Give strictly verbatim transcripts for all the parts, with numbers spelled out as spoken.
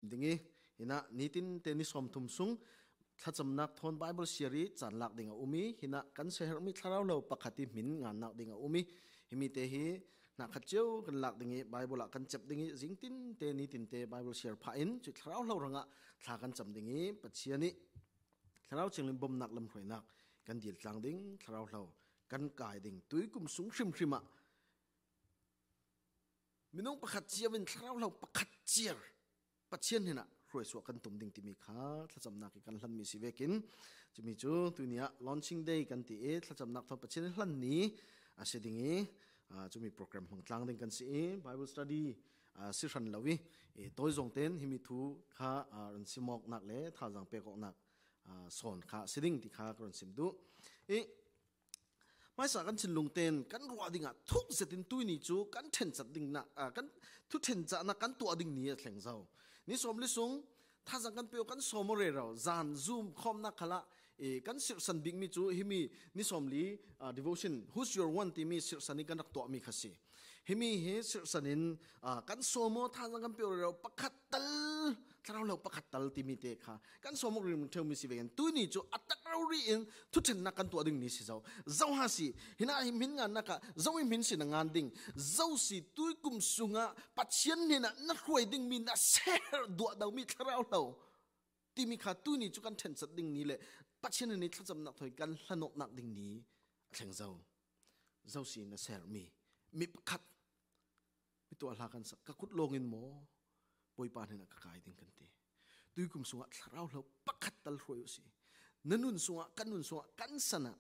ding i, hinah nitinte ni sawmthum sung thlacamnak thawn Bible share i caan lak ding a um i, hinah kan siaherhmi thlarau hlo pakhat i hmin ngannak ding a um i, himite hi hna khat cio kan lak ding i, Bible ah kan cep ding i, zingtinte nitinte Bible share phah in, cui thlarau hlo hrangah thla kan cam ding i, Pathian i Thlarau Thianghlim bomnak lamhruainak kan dil tlang ding, thlarau hlo kan kai ding, tuikum sung hrimhrim ah minung pakhat cio in thlarau hlo pakhat ciar Pathian hnenah hruaisuah kan tum ding timi kha thlacamnak i kan hlanmi si vekin, cumi cu tuni ah launching day kan ti i, thlacamnak thawn Pathian i hlan ni a si ding i, aa, cumi program hmang tlang ding kan si i, Bible study, aa, si hran lo i, i tawi zong ten himi thu kha, aa, ran sim awknak le thazaang pek awknak, aa, sawn kha a si ding ti kha ka ran sim duh i, hmaisa kan thinlung ten kan ruah dingah thuk zetin tuini cu kan ṭhencat ding nak, aa, kan thu ṭhencahnak kan tuah ding ni a thleng zo. Ni sawmli sung thazaang kan pek aw, kan sawm aw rero, zan Zoom khawmnak khalah, eh, kan sirhsan bikmi cu himi ni sawmli, aa, devotion, Who's Your One timi sirhsan i kan rak tuahmi kha si. Himi hi sirhsan in, aa, kan sawm aw, thazaang kan pek aw rero, pakhat tal, thlarau hlo pakhat tal timi te kha kan sawm awk ringring ṭheumi si vekin, tuini cu a tak rori in thuṭhennak kan tuah ding ni si zo. Zo ha si, hinah hi hmin ngannak ah zo i hmin si na ngan ding, zo si, tuikum sungah Pathian hnenah na hruai dingmi na siaherh duah domi thlarau hlo timi kha tuini cu kan ṭhencat ding ni le Pathian hnen i thlacamnak thawi kan hlan awknak ding ni a thleng zo. Zo si na siaherhmi mi pakhat mi tuah hla kan sak, ka kut lawng in maw Bawipa hnenah ka kai ding kan ti. Tuikum sungah thlarau hlo pakhat tal hruai uh si. Na nun sungah, kan nun sungah, kan san ah,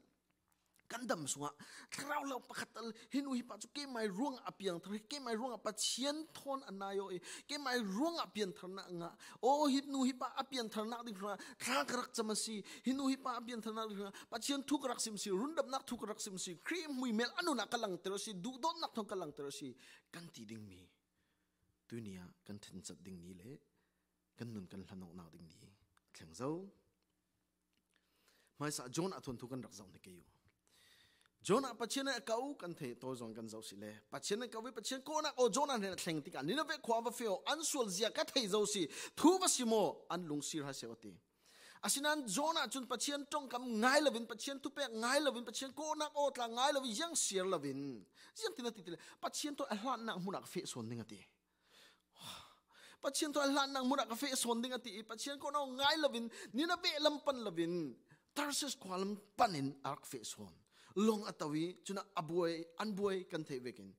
kan dam sungah thlarau hlo pakhat tal, hi nu hi pa cu keimai ruangah a piangthar, keimai ruangah Pathian thawn a nai aw i, keimai ruangah piantharnak ngah, aw, hi nu hi pa a piantharnak ding hrangah thla ka rak cam a si, hi nu hi pa a piantharnak ding hrangah Pathian thu ka rak sim si, rundamnak thu ka rak sim si, Khrih hmuihmel a nunah ka langter a si, duhdawtnak thawn ka langter a si, kan ti dingmi tuni ah kan ṭhencat ding ni le kan nun kan hlan awknak ding ni a thleng zo. Hmaisa Jonah thawn thu kan rak zoh hna kei u. Jonah Pathian a ko kan theih tawi zong kan zoh si le, Pathian a ko i Pathian kawhnak aw Jonah hnen a thleng tikah, Nineveh khua va feh aw, an sual zia ka thei zo si, thu va sim aw, an lungsir hai seh aw, a ti. Asinain Jonah cun Pathian ṭongkam ngai loin, Pathian thupek ngai loin, Pathian kawhnak aw tla ngai loin, ziang siar loin, ziang tin a ti ti le, Pathian thawn a hlannak hmun ah ka feh sawn ding a ti. Pathian thawn a hlannak hmun ah ka feh sawn ding a ti i, Pathian kawhnak aw ngai loin, Nineveh lam pan loin, Tarsis khua lam pan in a rak feh sawn. Lawng a to i, cun a buai, an buai kan theih vekin,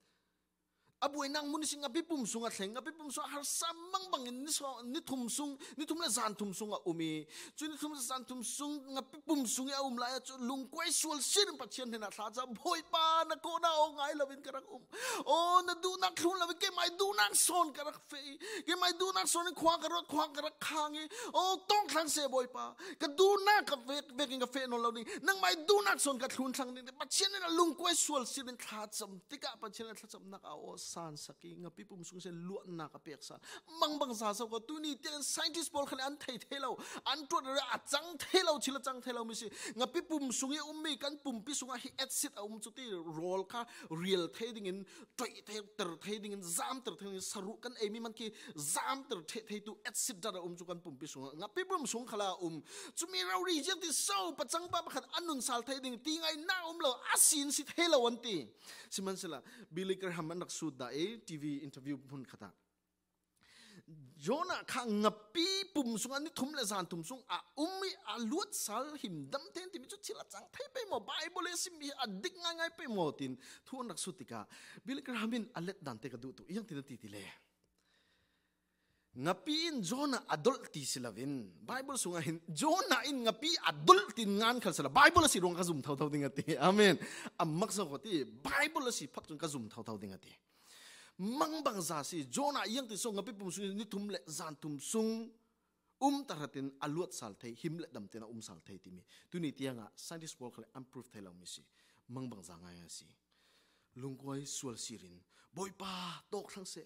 a buainak hmun ihsin ngapi pum sung a thleng, ngapi pum sung a harsa mangbang in ni saw-, ni thum sung, ni thum le zan thum sung a um i, cu ni thum le zan thum sung ngapi pum sung i a um lai ah cu lungkuai sual siar in Pathian hnenah thla a cam, Bawipa, na kawhnak aw ngai loin ka rak um. Aw, na duhnak thlun loin keimai duhnak sawn ka rak feh i, keimai duhnak sawn in khua ka rak, khua ka rak khang i, aw, tawngthlang seh Bawipa, ka duhnak ka vek, vekin ka feh nawn lo ding, nangmai duhnak sawn ka thlun thlang ding, ti Pathian hnenah lungkuai sual siar in thla a cam tikah Pathian a thlacamnak a aw san sak i, ngapi pum sung sin luatnak a pek sa. Mangbangza so ko, tuni tiang scientist pawl khan an thei thei lo, an tuat rih a cang thei lo, thil a cang thei lo mi si. Ngapi pum sung i ummi kan pumpi sungah hi acid a um cu ti, rawl kha rial thei dingin, toih thei, ter thei dingin, zamter thei dingin, saruh kan eimi man khi zamter thei, thei tu acid dah a um cu kan pumpi sungah, ngapi pum sung khala a um. Cumi rori ziang ti so, pacang pa pakhat an nun sal thei ding ti ngai na um lo, a sin si thei lo an ti. Sihmanhselah, Billy Graham an rak sut dah i T V interview hmun khat ah, Jonah kha ngapi pum sungah ni thum le zan thum sung a um i a luat sal himdam ten timi cu thil a cang thei pei maw? Bible i a sim hi a dik ngaingai pei maw? Tin thu an rak sut tikah Billy Graham in a let dan te ka duh tu, iang tin a ti ti le. Ngapi in Jonah a dolh ti si loin, Bible sungah hin Jonah in ngapi a dolh tin ngan khal sala, Bible a si ruang ka zum thotho ding a ti. Amen. A maksa ko ti, Bible a si phak cun ka zum thotho ding a ti. Mangbangza si, Jonah iang ti so, ngapi pum sung ni thum le zan thum sung um tahratin a luat sal thei, him le dam ten a um sal thei timi. Tuni tiangah scientist pawl khal an proof thei lo mi si. Mangbangza ngai a si. Lungkuai sual sirin, Bawipa, tawk thlang seh.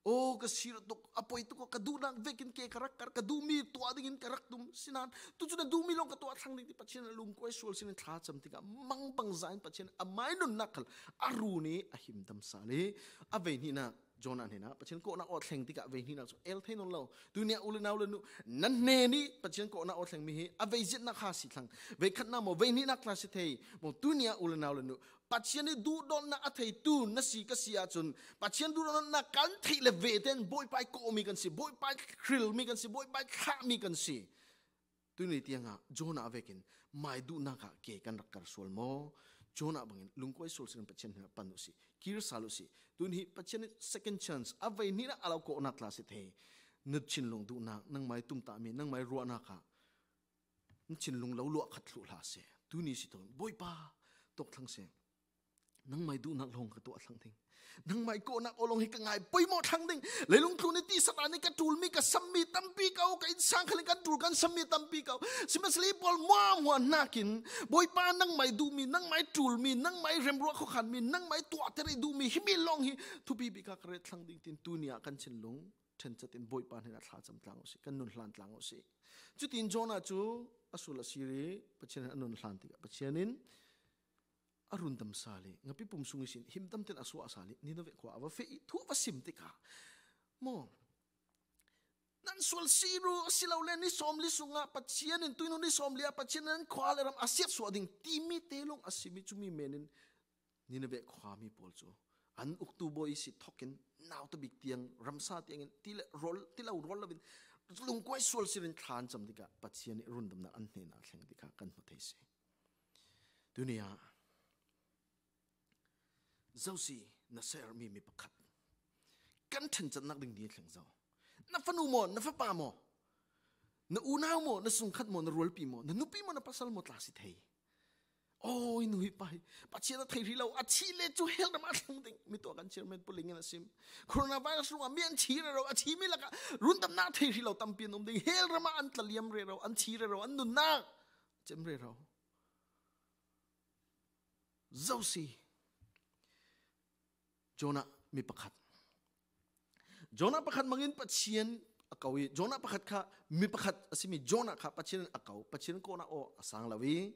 Aw, ka sir tuk, a poi tuk, ka duhnak vekin ke ka rak kar, ka duhmi tuah dingin ka rak tum. Sinan, tu cu na duhmi lawng ka tuah thlang ding ti Pathian a lungkuai sual sirin thla cam tikah mangbangza in Pathian a mai nunnak khal a run i a himdam sal i a vei hnihnak Jonah hnenah Pathian kawhnak aw a thleng tikah vei hnihnak cu el thei nawn lo. Tunia u le nau le nu, nan hnenih Pathian kawhnak aw a thlengmi hi a vei ziatnak kha si thlang. Vei khatnak maw, vei hnihnak tla si thei maw, tunia u le nau le nu, Pathian ih duhdawtnak a theitu na si ka si ahcun, Pathian duhdawtnak kan theih le ve tein Bawipa ih kawhmi kan si, Bawipa ih hrilmi kan si, Bawipa ih thlahmi kan si. Tuni tiangah Jonah vekin mai duhnak ah ke kan rak kar sual maw? Jonah bangin lungkuai sual sirin Pathian hnenah pan uhsi, kir sal uhsi. Tuni hi Pathian ih second chance, a vei hnihnak a lo kawhnak tla si thei. Na thinlung duhnak, nangmai tumtahmi, nangmai ruahnak ah na thinlung lo luah khat thluh hlah seh. Tuni si thawn, Bawipa, tawk thlang seh. Nangmai duhnak lawng ka tuah thlang ding. Nangmai kawhnak aw lawng hi ka ngai poimawh thlang ding. Leilung tlun ih tisa dan ih ka ṭulmi, ka sammi tampi ko, ka innsang khal in kan ṭul, kan sammi tampi ko. Sihmanhsehlaw hi pawl muahmuah hnakin, Bawipa, nangmai duhmi, nangmai ṭulmi, nangmai remruah khuakhanmi, nangmai tuahter ih duhmi himi lawng hi thupi bik ah ka ret thlang ding, tin tuni ah kan thinlung ṭhencat in Bawipa hnenah thlacam tlang uhsi, kan nun hlan tlang uhsi. Cutin Jonah cu a sual a sir ih Pathian in a nun hlan tikah Pathian in a rundam sal ih ngapi pum sung ihsin himdam tein a suah sal ih Nineveh khua a va feh ih thu a va sim tikah, maw, nan sual sir uh, asilole ni sawmli sungah Pathian in, tuihnu ni sawmli ah Pathian in an khua le ram a siatsuah ding timi te lawng a sim ih, cumi men in Nineveh khuami pawl cu an uktu bawi ihsi thokin nauta bik tiang, ramsa tiangin ti le rawl, ti lo rawl loin lungkuai sual sirin thla an cam tikah Pathian ih rundamnak an hnenah a thleng tikah kan hmu thei si. Tuni ah zosi na sermi mi pakhat kan ṭhencat nak ding ni a thleng zo. Na fanu maw, na fapa maw, na unau maw, na sungkhat maw, na rualpi maw, na nupi maw, na pasal maw tla si thei. Aw, i nu hi pa hi Pathian a thei hrih lo, a thih le cu hell ram ah a thleng ding. Mi tuah kan chairman Pu Ling in a sim. Coronavirus ruangah mi an thi rero, a thimi lakah rundamnak a thei hrih lo tampi an um ding. Hell ram ah an tlaliam rero, an thi rero, an nunnak cem rero. Zosi Jonah mi pakhat. Jonah pakhat hmangin Pathian a ko ih, Jonah pakhat kha mi pakhat a simi Jonah kha Pathian in a ko, Pathian kawhnak aw a sang lo ih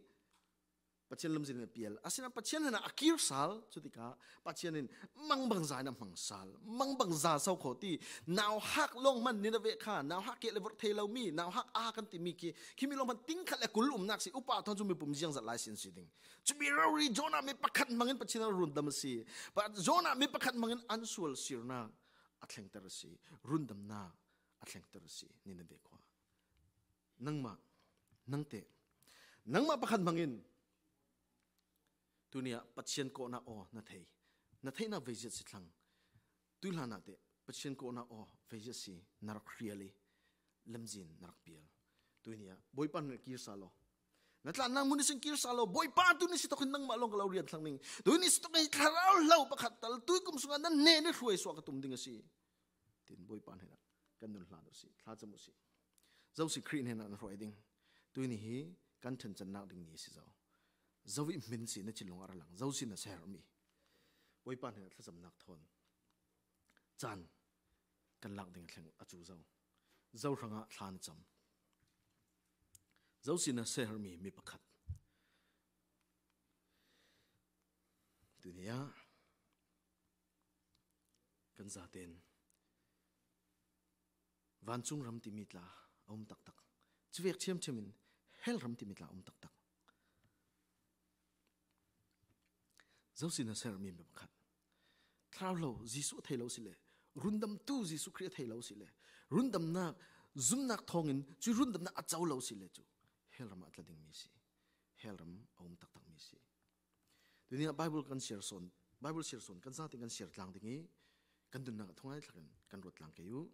Pathian lamzin in a pial. Asinain Pathian hnenah a kir sal, cutikah Pathian in mangbangza in a hmang sal. Mangbangza so kho ti, nauhak lawng hman Nineveh kha, nauhak keh le vorh thei lomi, nauhak a kan timi khi, khimi lawng hman ting khat le kul umnak si, upa thawn cu mipum ziangzat lai sin si ding. Cumi rori Jonah mi pakhat hmangin Pathian a rundam a si. Pa, Jonah mi pakhat hmangin an sual sirnak a thlengter a si. Rundamnak a thlengter a si. Nineveh khua. Nangmah, nangteh, nangmah pakhat hmangin tuni ah Pathian kawhnak aw na thei. Na theihnak vei ziat si thlang. Tuihlan ah teh Pathian kawhnak aw vei ziat si na rak hrial ih lamzin na rak pial. Tuni ah Bawipa hnen kir sal law. Na tlannak hmun ihsin kir sal law. Bawipa, tuni si thawkin nangmah lawng ka lo rian thlang ding. Tuni si thawkin thlarau hlo pakhat tal tuikum sungah nan hnen ih hruai suak ka tum ding a si. Tin Bawipa hnenah kan nun hlan uhsi, thlacam uhsi. Zosi Khrih hnenah na hruai ding. Tuni hi kan ṭhencannak ding ni a si zo. Zo ih hmin si na thinlung a ra lang. Zosi na sermi. Bawipa hnenah thlacamnak thawn caan kan lak ding a thleng a cu zo. Zo hrangah thla na cam. Zosi na sermi mi pakhat. Tuni ah kan zaten vancung ram timi tla a um taktak. Cuvek ṭhiamṭhiam in hell ram timi tla a um taktak. Zosi na sermi mi pakhat. Thlarau hlo Jesuh a thei lo si le, rundamtu Jesuh Khrih a thei lo si le, rundamnak zumnak thawngin cui rundamnak a co lo si le cu hell ram ah a tla dingmi si. Hell ram a um taktakmi si. Tuni ah Bible kan siar sawn, Bible siar sawn kan zate kan siar tlang ding ih kan nunnak ah thungai thlakin kan ruat tlang kei uh.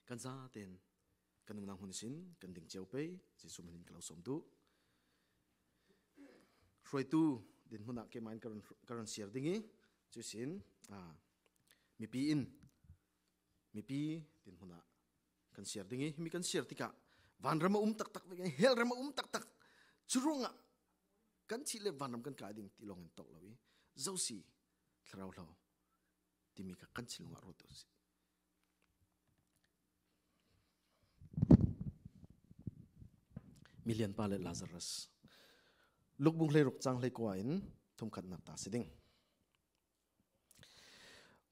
Kan zaten kan nunnak hmun ihsin kan ding cio pei, Jesuh hmin in ka lo sawm duh. Hruaitu dinhmun ah keimah in ka run, ka run siar ding ih, cuihsin, aa, mipi in, mipi dinhmun ah kan siar ding ih, himi kan siar tikah vanram a um taktak vekin hell ram a um taktak. Curuangah kan thih le vanram kan kai ding ti lawngin tawk lo ih, zosi thlarau hlo timi kha kan thinlung ah ruat uh si. Milianpa le Lazarus. Luk bung hleiruk cang hleikua in thumkhatnak ta si ding.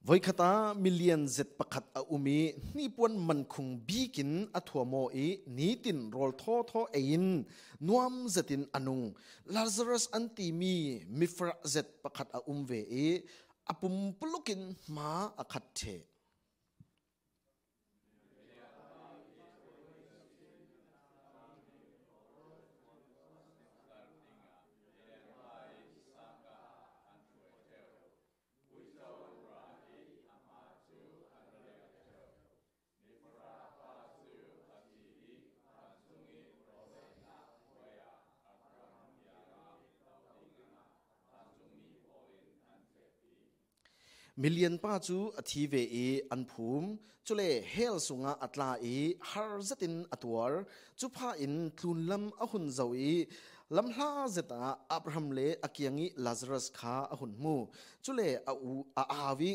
Voikhat ah milian zet pakhat a um i hnipuan mankhung bikin a thuam aw i nitin rawl thawthaw ei in nuam zetin a nung. Lazarus an timi mifarah zet pakhat a um ve i a pumpulukin hma a khat ṭheh. Milianpa cu a thi ve i an phum. Cule hell sungah a tla i har zetin a tuar. Cupha in tlunlam a hun zoh i lamhla zet ah Abraham le a kiang i Lazarus kha a hun hmu. Cule a u a au i,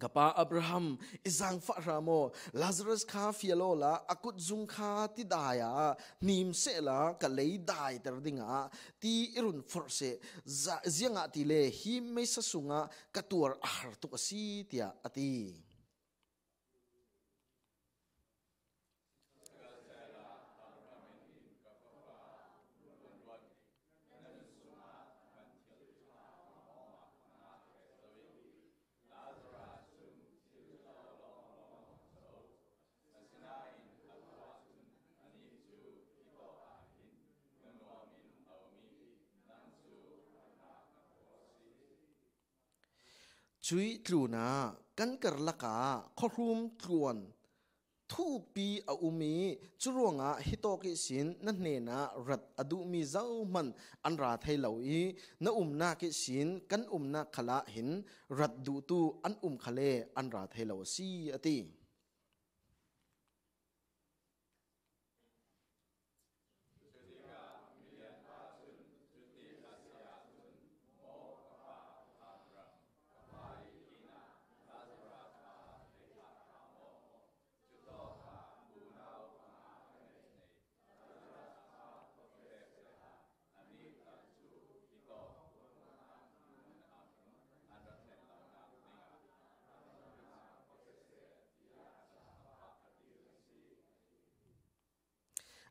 "Ka pa Abraham, i zaangfah hram aw, Lazarus kha fial awla a kutzung kha tidai ah hnim sehla ka lei daiter dingah ti i run forh seh, za-, ziangahtile hi meisa sungah ka tuar a har tuk a si," tiah a ti. Cuih tlunah kan karlak ah khuahrum tluan thukpi a um i, curuangah hitawk ihsin na hnenah rat a duhmi zohman an ra thei lo i, na umnak ihsin kan umnak khalah hin rat duhtu an um khale an ra thei lo a si, a ti.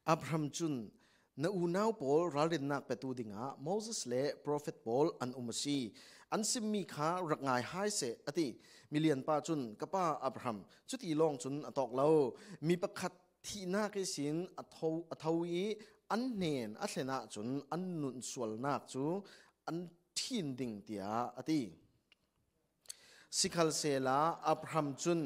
Abraham cun, "Na unau pawl ralrinnak petu dingah Moses le profet pawl an um a si. An simmi kha rak ngai hai seh," a ti. Milianpa cun, "Ka pa Abraham, cuti lawng cun a tawk lo. Mi pakhat thihnak ihsin a tho, a tho i an hnen a thlen ahcun an nun sualnak cu an ṭhin ding," tiah a ti. Sikhalsehla Abraham cun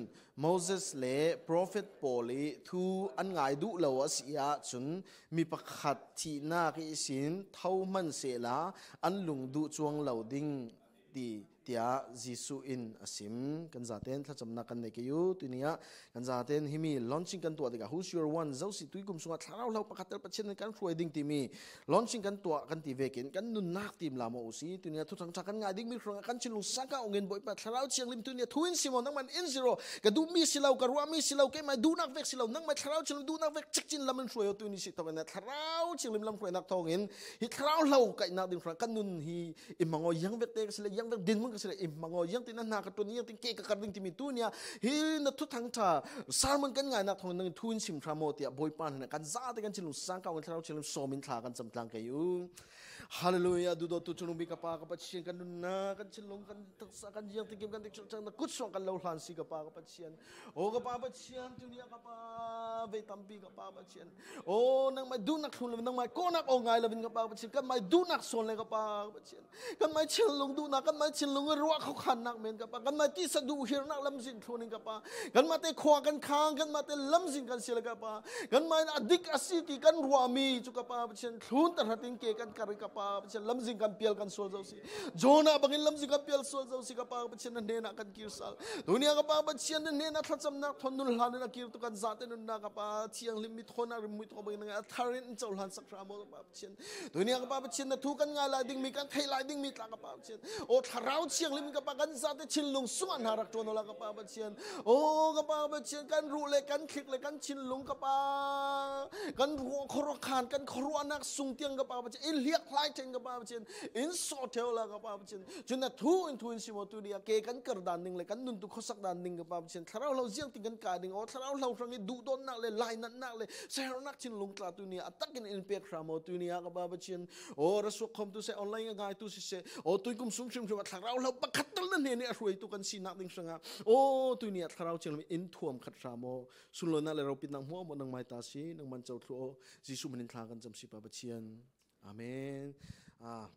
Moses le profet pawl i thu an ngai duh lo a si ahcun, mi pakhat thihnak ihsin tho hmanh sehla an lung duh cuang lo ding ti, tiah Jesuh in a sim. Kan zaten thlacamnak kan nei kei u. Tuni ah kan zaten himi launching kan tuah tikah, "Who's your one?" Zosi tuikum sungah thlarau hlo pakhat ter Pathian in kan hruai ding timi launching kan tuah kan ti vekin kan nunnak tim lam aw u si. Tuni ah thuthang ṭha kan ngai dingmi hrangah kan thinlung sangka ungin Bawipa Thlarau Thianghlim tuni ah thu in sim aw, nangmah in in zir aw. Ka duhmi si lo, ka ruahmi si lo, keimah duhnak vek si lo, nangmah Thlarau Thianghlim duhnak vek cikcin lam in hruai aw. Tuni si thawk in ah Thlarau Thianghlim lam hruainak thawngin hi thlarau hlo kaihnak ding hrangah kan nun hi i hmang aw, iang vek te ka si le, iang vek dinhmun ka si le, i hmang aw, iang tin a hna ka ṭuan, iang tin ke ka kar ding timi tuni ah hi na thuthang ṭha sermon kan ngainak thawngin nang thu in sim hram aw, tiah Bawipa hnen ah kan zate kan thinlung sangka ungin Thlarau Thianghlim sawm in thla kan cam tlang kei u. Hallelujah, duhdawttu thunungmi ka Pa, ka Pathian, kan nunnak, kan thinlung, kan taksa, kan iang tinkim, kan dikcang na kut suang kan lo hlan si ka Pa, ka Pathian. O ka Pa Pathian, tuni ah ka Pa, vei tampi ka Pa Pathian. O nangmai duhnak thlun lo, nangmai kawhnak aw ngai lo in ka Pa Pathian, kanmai duhnak sawn le ka Pa Pathian. Kanmai thinlung duhnak, kanmai thinlung i ruah khuakhannak men ka Pa. Kanmai tisa duh hirnak lamzin thlun in ka Pa. Kanmah te khua kan khang, kanmah te lamzin kan si le ka Pa. Kanmai a dik a si ti kan ruahmi cu ka Pa Pathian, thlun tahratin ke kan kar i ka Pa Pathian, lamzin kan pial kan sual zo si. Jonah bangin lamzin kan pial sual zo si ka Pa Pathian, na hnenah kan kir sal. Tuni ah ka Pa Pathian, na hnenah thlacamnak thawn nun hlan in a kir tu kan zate nunnak ka Pa thianghlim mi thawn a rim mi thawn bangin a tharin in cohlan sak hram aw ka Pa Pathian. Tuni a ka Pa Pathian na thu kan ngai lai ding mi, kan thei lai ding mi tla ka Pa Pathian. O Thlarau Thianghlim ka Pa kan zate thinlung sungah na rak tuan aw la ka Pa Pathian. O ka Pa Pathian, kan ruh le kan thlik le kan thinlung ka Pa, kan ruah khuaruah khan, kan khuaruahnak sung tiang ka Pa Pathian, in liak hlai theng ka Pa Pathian, in sawh theu la ka Pa Pathian. Cun na thu in thu in sim aw tuni a ke kan kar dan ding le kan nuntu khuasak dan ding ka Pa Pathian. Thlarau hlo ziangtin kan kai ding aw, Thlarau hlo hrang i duhdawtnak le lainatnak le sehernak thinlung tla tuni a takin in pek hram aw tuni a ka Pa Pathian. Aw, ra suak khawmtu seh, online a ngaitu siseh, aw, tuikum sung hrimhrim a Thlarau hlo pakhat tal na hnen i a hruaitu kan sinak ding hrangah, aw, tuni a Thlarau Thianghlim in thuam khat hram aw. Sunlawinak le ropitnak hmuahhmuah nangmai ta si, nangman co thluh aw. Jesuh hminin thla kan cam si Pa Pathian. Amen. Ah.